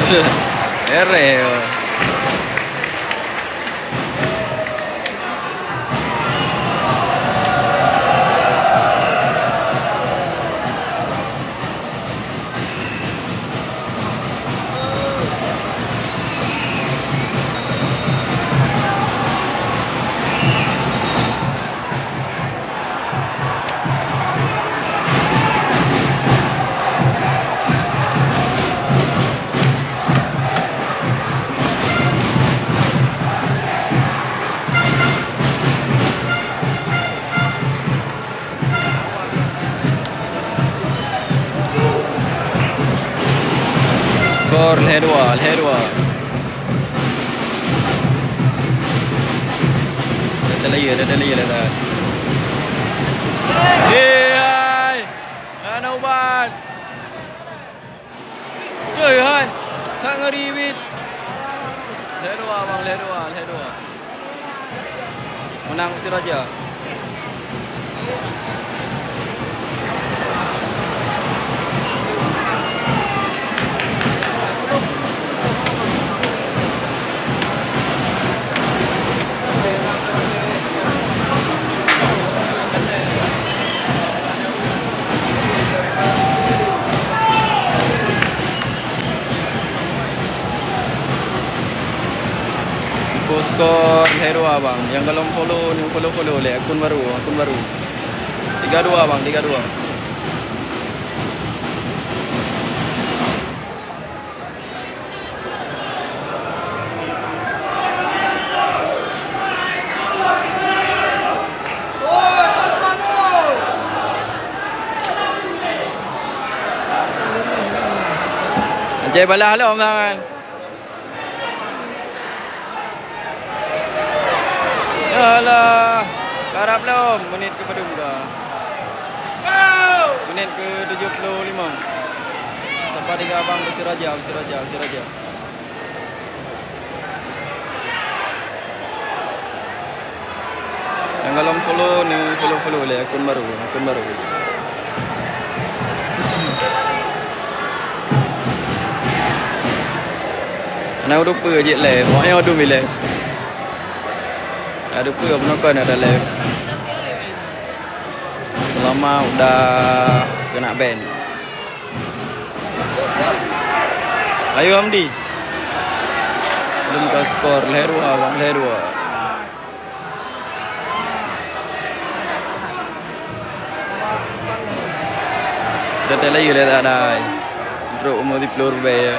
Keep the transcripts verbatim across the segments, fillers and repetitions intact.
Ere. Skor lhèe dua, lhèe dua. Dah terlaya, dah terlaya dah, dah. Eh, hai. Hana ubat. Cuy, hai. That ngeri bit. Lhèe dua, bang, lhèe dua, lhèe dua. Meunang Persiraja. Info skor lhèe dua, bang. Nyang golom follow, nyang follow-follow lé akun baru, akun baru. Tiga dua, bang, tiga dua. Aceh balah lom tangan. Yalah, karab lom menit ke padum ka. Menit ke tujuh puluh lima. Sapa tiga bang, Persiraja, Persiraja, Persiraja. Nyang golom follow ni, follow-follow lé akun baru, akun baru. Hana udeupe jeuet lé, mok nyoe dum ilé. Hana udeupe, penonton ada lé. Selama udah kena ban. Ayo Hamdi. Belum ka skor, lhèe dua, bang, lhèe dua. Dah tak lagi dah tak ada. Trok umur di peluru bay.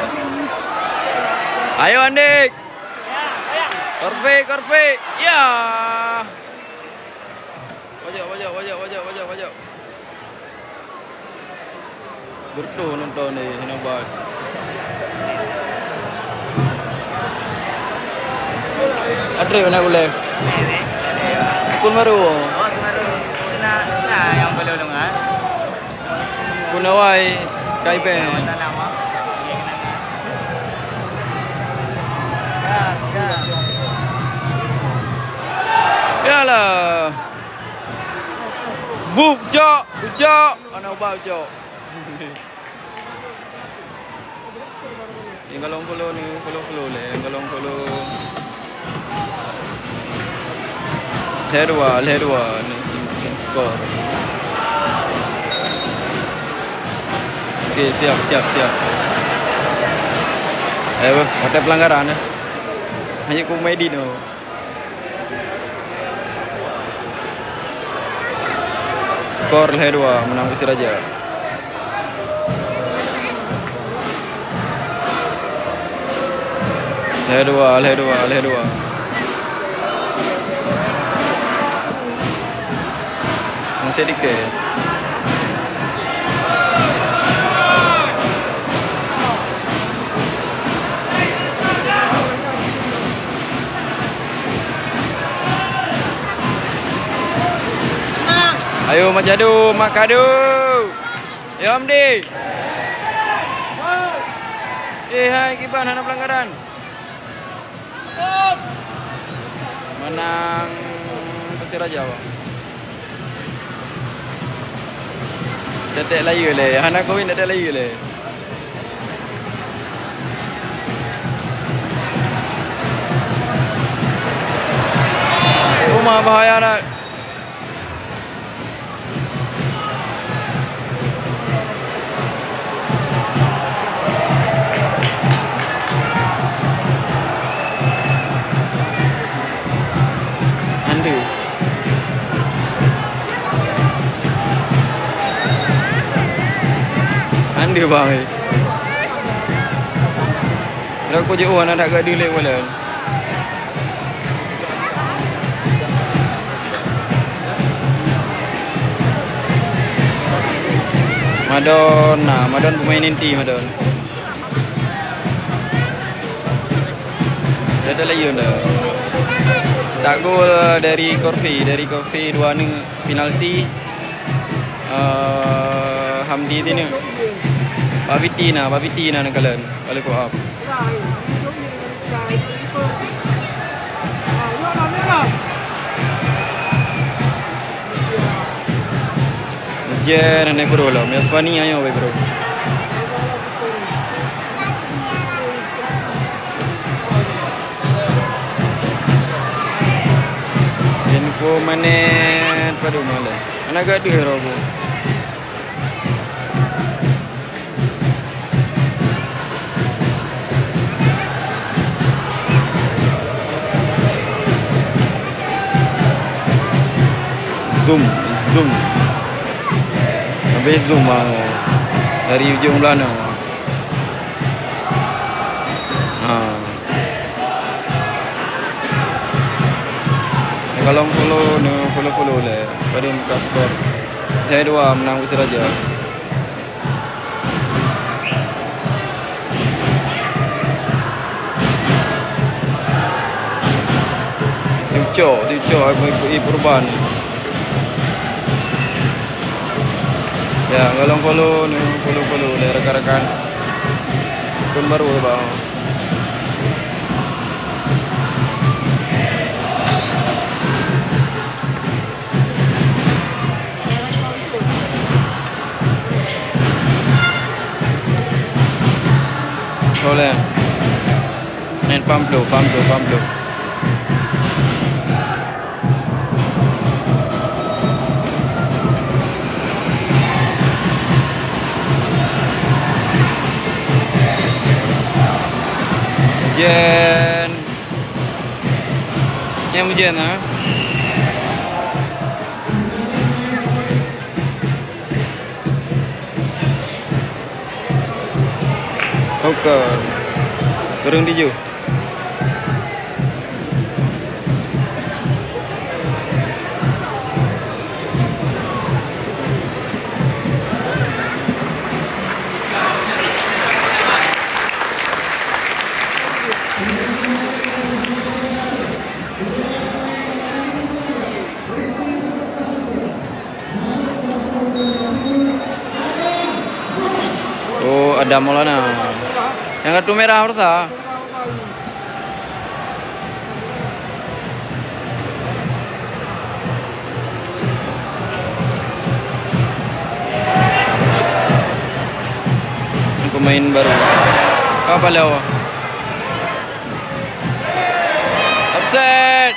Ayo Andik. Korfik, Korfik. Ya. Wajak, wajak, wajak, wajak, wajak, wajak. Beureutoh nonton ni, hinoe ban. Adré mana ulèe? Kun baru. Oh, kun baru. Kena, kena yang perlu dengar. Kun awai, kai beng. Salam, ah. Gas, gas. Yalah. Bup, cok, ucok. Ana ubak, ucok. Nyang golom follow ni, follow-follow lé. Nyang golom follow. Lhèe dua, lhèe dua. Ni semakin skor. Oke, siap, siap, siap. Ayo, ada pelanggaran, eh. Hanya ku Medi no. Skor lhèe dua, menang Persiraja. Lhèe dua, lhèe dua, lhèe dua. Masih dikit. Ayo, Mak Cadu, Mak Kadu. Ya, Hamdi. Eh, hai, kiban hana pelanggaran. Menang Persiraja, bang. Tetek layeue lé, hana kawin tetek layeue lé. Bahaya that. Ande. Ande bang, eh. Dah kujak, oh, anak dak gadeuh lé wala. Madon, nah, Madon pemain inti, Madon. Dah tak layan dah. Tak gol dari Korfi, dari Korfi dua nol penalti. Eh, Hamdi tini. Babiti na, Babiti na neukalon. Balik up. Ujian hana bro lah. Yaswani ayo weh bro. Info manet padum malam. Anak gadeuh robo. Zoom, zoom. Habis zoom, ah. Dari ujung belana. Ha. Kalau follow, ni follow-follow lé. Pada muka skor. Saya dua menang Persiraja. Diucok, diucok, aku ikut, ikut perubahan. Ya, kalau follow ni, follow-follow dari rakan-rakan. Akun baru ya, bang. Soleh. Main pam dulu, pam dulu, pam dulu. Jen. Nyang meujen, ha? Oke. Kureueng tujoh. Oh, Adam Maulana. Nyang kartu merah, Barca. Pemain baru. Apa lewat? Offside.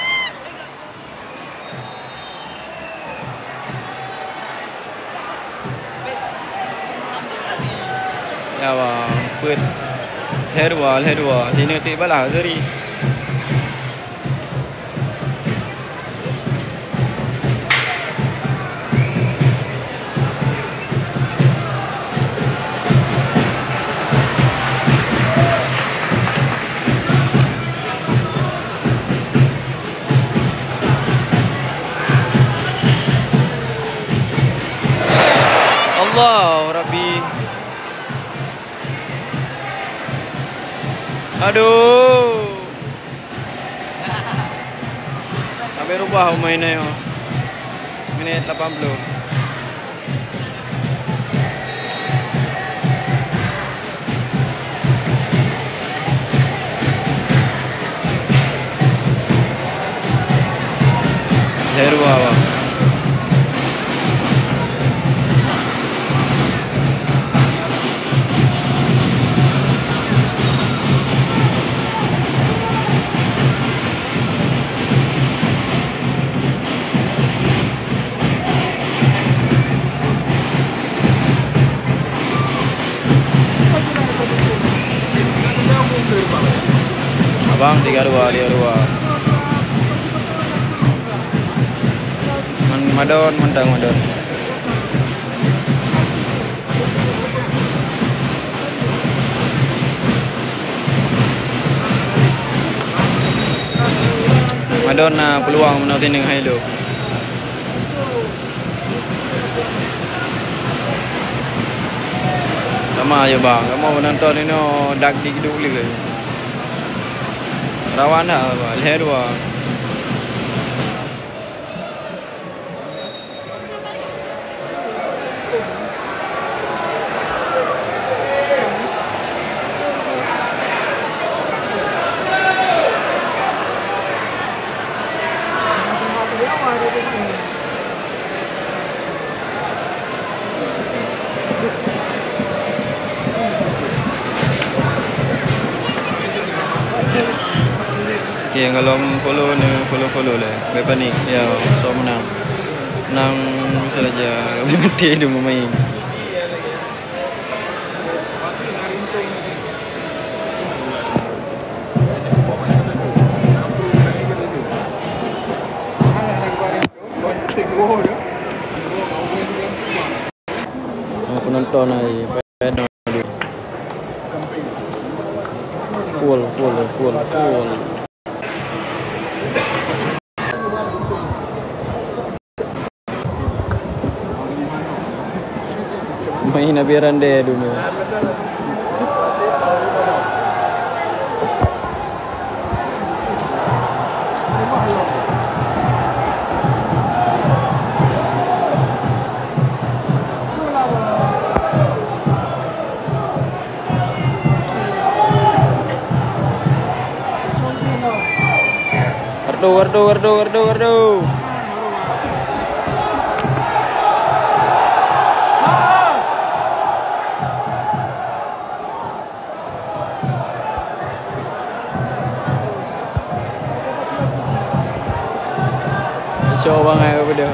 Ya bang, peuet. Lhèe dua, lhèe dua. Sinoe tik balah Azhari. Allahu Rabbi. Aduh. Sampai rubah pemain nyoe. Minit lapan puluh. Lhèe dua, bang. Bang tiga dua, tiga dua. Man-, madon, mantong madon. Madon na peluang meunoe sineung hai lom. Sama aja bang, kamoe penonton inoe dak dik duek lé. Rawan dah, lhèe dua. Oke, kalau follow ni, follow-follow lah. Bèk panik. Ya, so menang. Menang bisa aja. Mati dia bermain. Oh, penonton hai. Full, full, full, full. Main Abi Rande dulu. Ardo, Ardo, Ardo, Ardo, Ardo. Show bangai peue dah.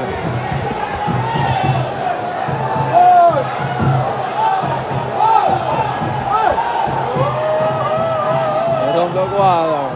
Rong dua kuah tau.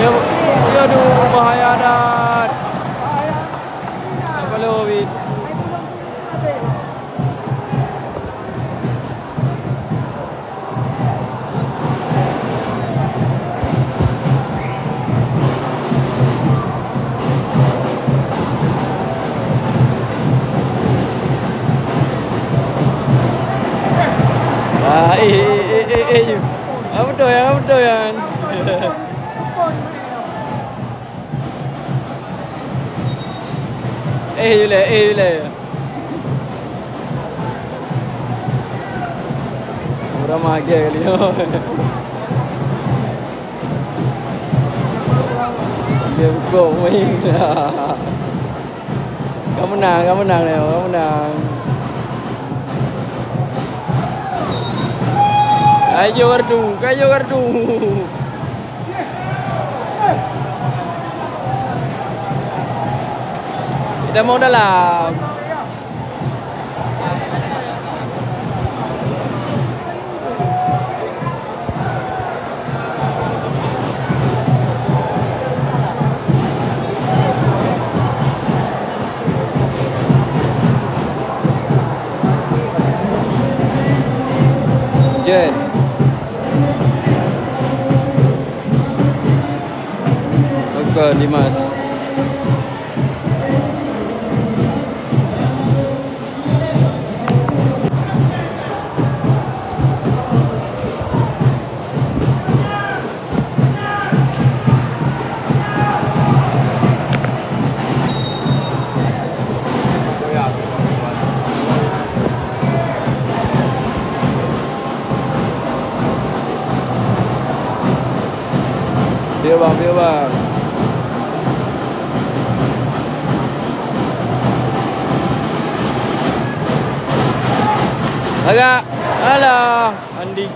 Ya, ya, aduh, bahaya dan. Apa lo, Win? Ah, eh, eh, eh, eh, eh, you. Apa tu yang, apa tu yang? Eh, you le, eh, you le. Orang magai kali nyoe. Dia buka main. Ka menang, ka menang nyoe, ka menang. Ayo Ardu, ayo Ardu. Kita mau dalam. Jen. Oke, Dimas. Piye bang, piye bang? Agak. Alah, Andi.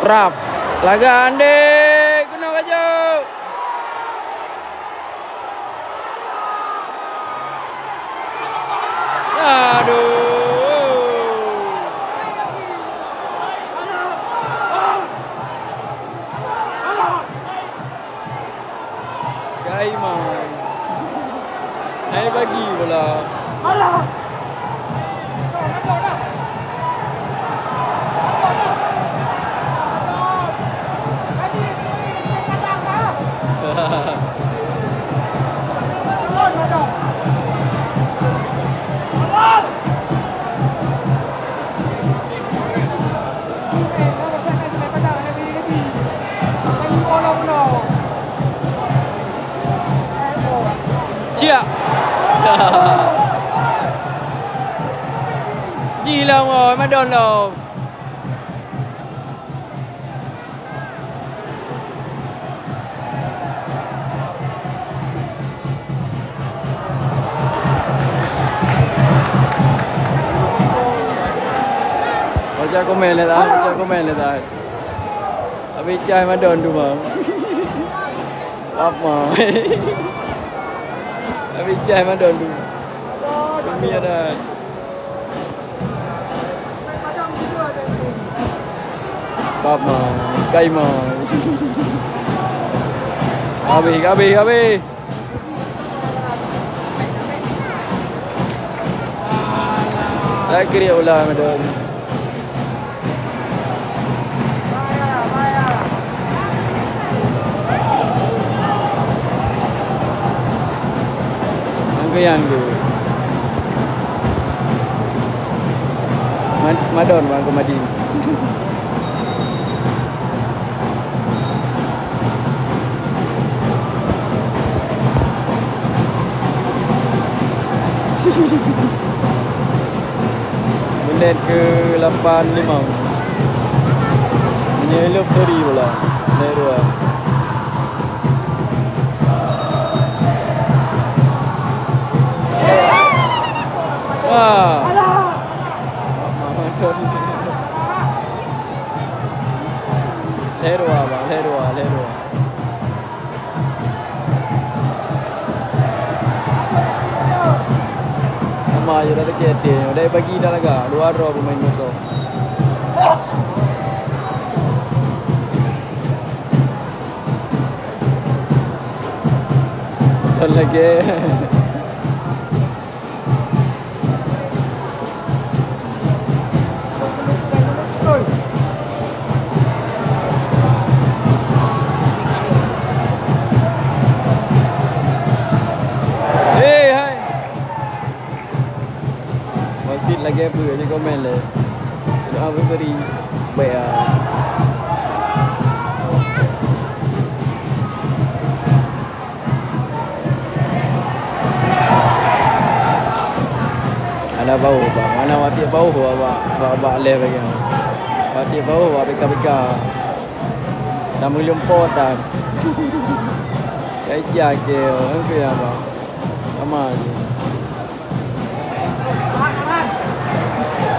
Prap. Lagak Andi. Keunoe bajèe. Aduh. Kai mai. Hai bagi bola. Ciak. Jih lom, oh, Madon lom. Baca komen lé dah, baca komen lé dah. Habis cai Madon tu, bang. Apa? Habis cai Madon tu. Demi ada. Pap mai, kai mai. Habéh, habéh, habéh. Dah kriek ulang dah. Nyang keu, nyang keu. Ma-, Madon, Wan Komadin. Minit ke lapan lima. Meunyoe lheueh seri bola. Lhèe dua. Wah. Lhèe dua, bang. Lhèe dua, lhèe dua. Sama je dah sakét hati. Dah bagi dah lagak. Dua droe pemain kosong. Dan lagi. Hei, hai. Wasit lagèe peue, di komen lé. Doa beuturi. Baik ah. Hana bau, bang. Hana watiek bau, bak, bak, bak lé bagian. Watiek bau, bak pika-pika. Tameulumpo tan. Kai cia ke, engke ya, bang. Sama je.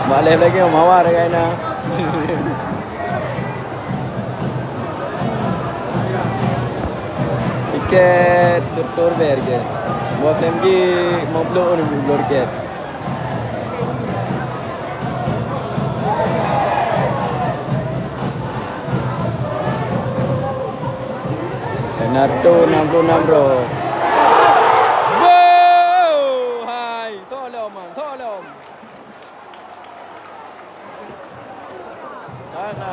Bak lé lagi, mawar kai na. Tiket seratus ribèe tiket. Bos M G lima puluh ribu tiket. Nato enam puluh enam droe. Boh! Hai, soe lom, soe lom. Hana.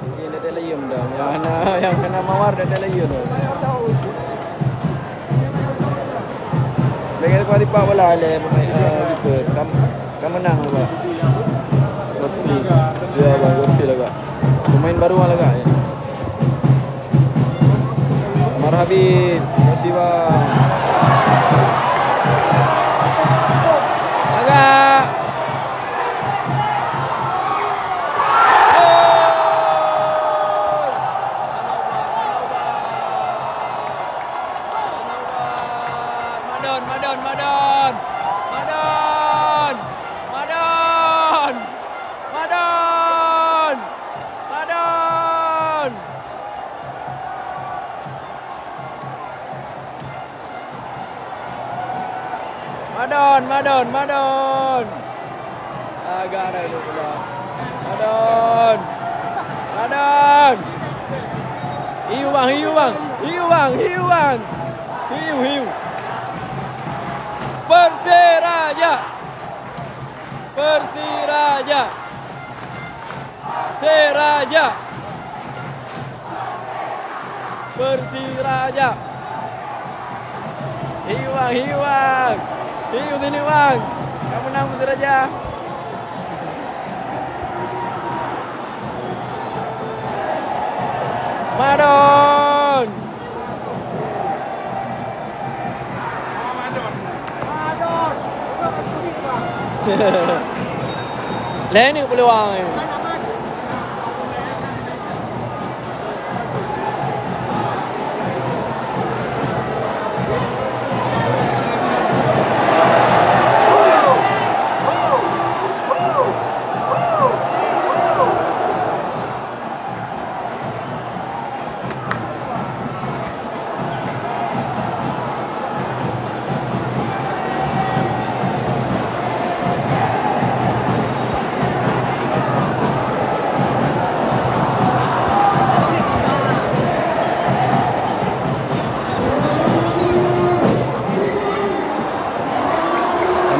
Mungkin dah terleyum dah. Yang hana, yang hana mawar dah terleyum dah. Lagi kuat tipak bola le pemain, eh, keeper. Kam, kam menang juga. Lutfi. Ya, Bang Lutfi lagak. Pemain baru lagak ya. Umar Habib, makasih bang. Agak. Gol! Madon, Madon, Madon. Madon! Madon! Madon! Madon! Madon, Madon, Madon. Agak dah itu pula. Madon. Madon. Hiu bang, hiu bang. Hiu bang, hiu bang. Hiu, hiu. Persiraja. Persiraja. Siraja. Persiraja. Hiu bang, hiu bang. Hiu sini bang. Kamu menang Persiraja. Madon. Lé ni peluang ni.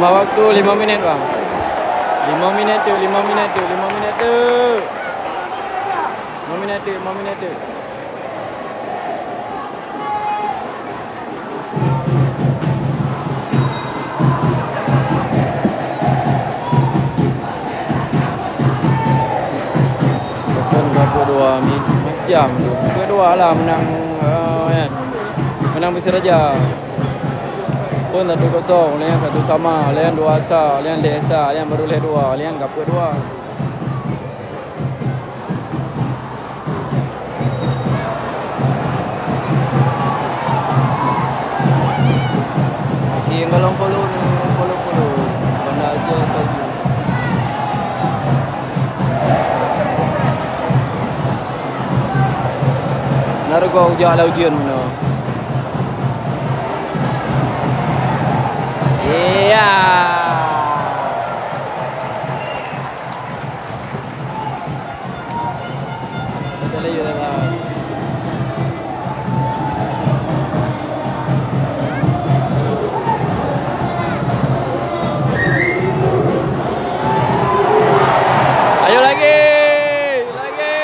Tambah waktu lima minit, bang. Lima minit tu, lima minit tu, lima minit tu. Lima minit tu, lima minit tu. Bukan kapok dua mi-, macam tu. Kedua lah menang, eh, kan. Menang Persiraja. Pun satu kosong, lain satu sama, lain dua sa, lain lhèe sa, lain baru lhèe dua, lain kapok dua. Oke, nyang golom follow ni, follow, follow. Banda Aceh Salju. Na rugoe ujak lam ujeuen bunoe. Iya. Ayo lagi, lagi.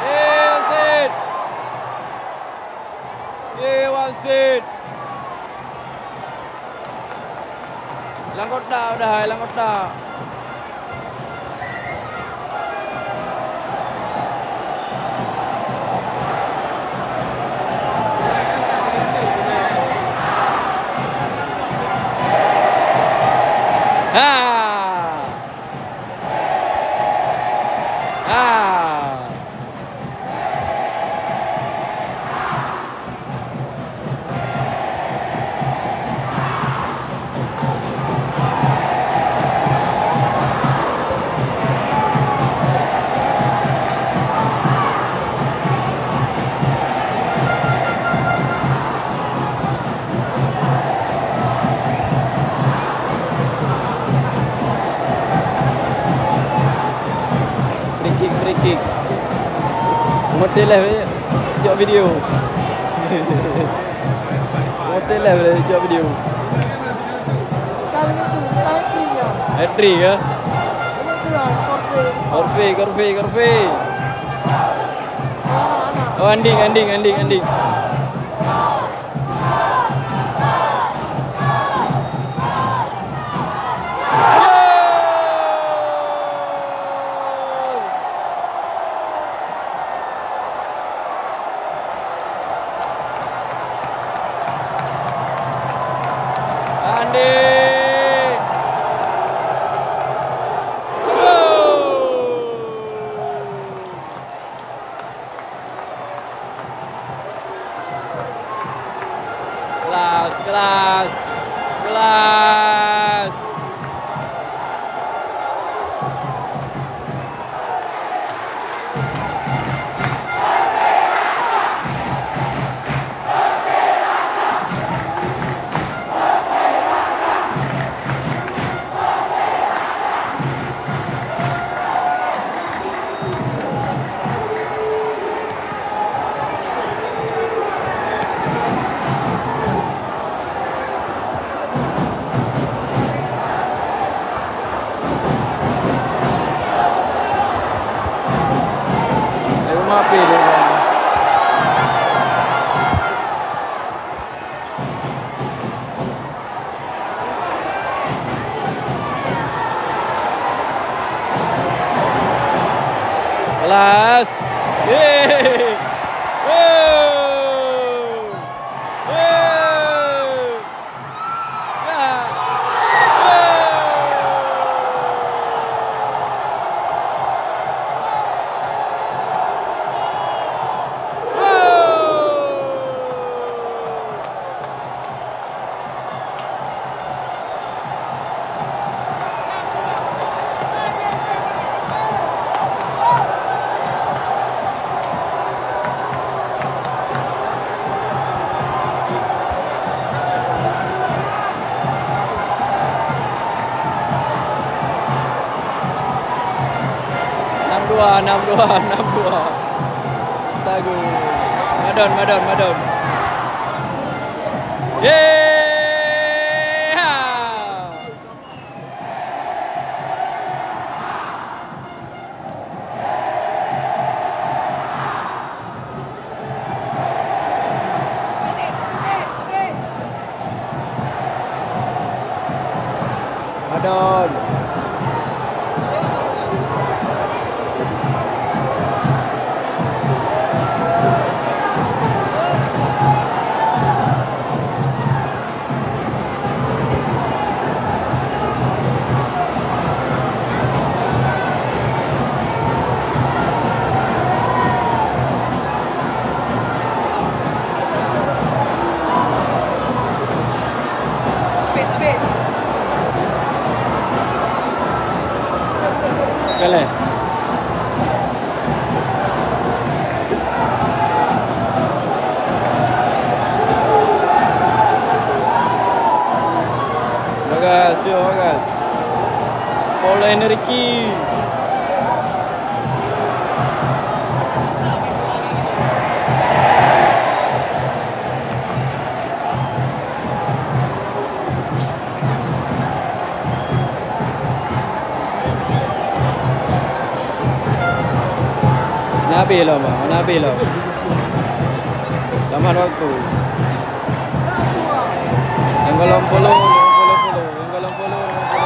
Eh, wasit. Ye, wasit. Lam kotak dah, hai, lam kotak. Ha! Ha! Teulah, eh, cok video. Teulah, eh, cok video. Hat-trick ya? Korfe, korfe, korfe. Oh, Anding, Anding, Anding, Anding. Andi! Gol! Kelas, kelas, kelas. Ayo, mape deh, Bang. Kelas. Yeay. Wow. Wow. Ya. Wow. Wow. Enam dua, enam dua, enam dua. Astaga. Madon, madon, madon. Yeay! Ha! Madon. Kalai. Bagas, yo, bagas. Paul Enrique. Hana habéh lom, hana habéh lom. Tamat waktu. Nyang gohlom follow, nyang follow, follow. Nyang gohlom follow, nyang follow, follow.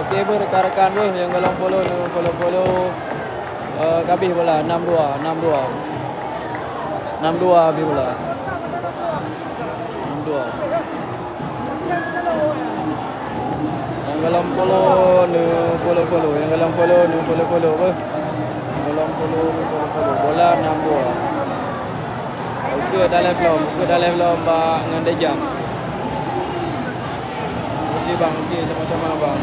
Oke, beuh, rekan-rekan, beuh, nyang gohlom follow, nyang follow, follow. Eh, ka habéh bola, enam dua, enam dua. Enam dua habéh bola. Enam dua. Nyang gohlom follow, neu follow, follow. Nyang gohlom follow, neu follow, follow, beuh. Nyang gohlom follow, neu follow, follow. Bola enam dua. Ukeue talèe lom, ukeue talèe lom bak ngon Dejang. Makasih, Bang. Oke, sama-sama, Bang.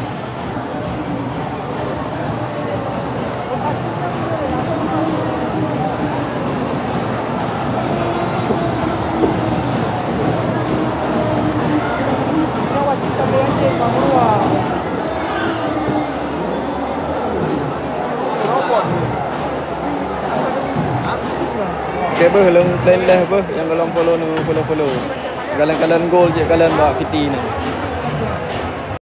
Oke beuh, lôn plan lheuh beuh nyang gohlom follow neu follow-follow. Kalon-kalon goal jeuet kalon bak Fiti nyoe.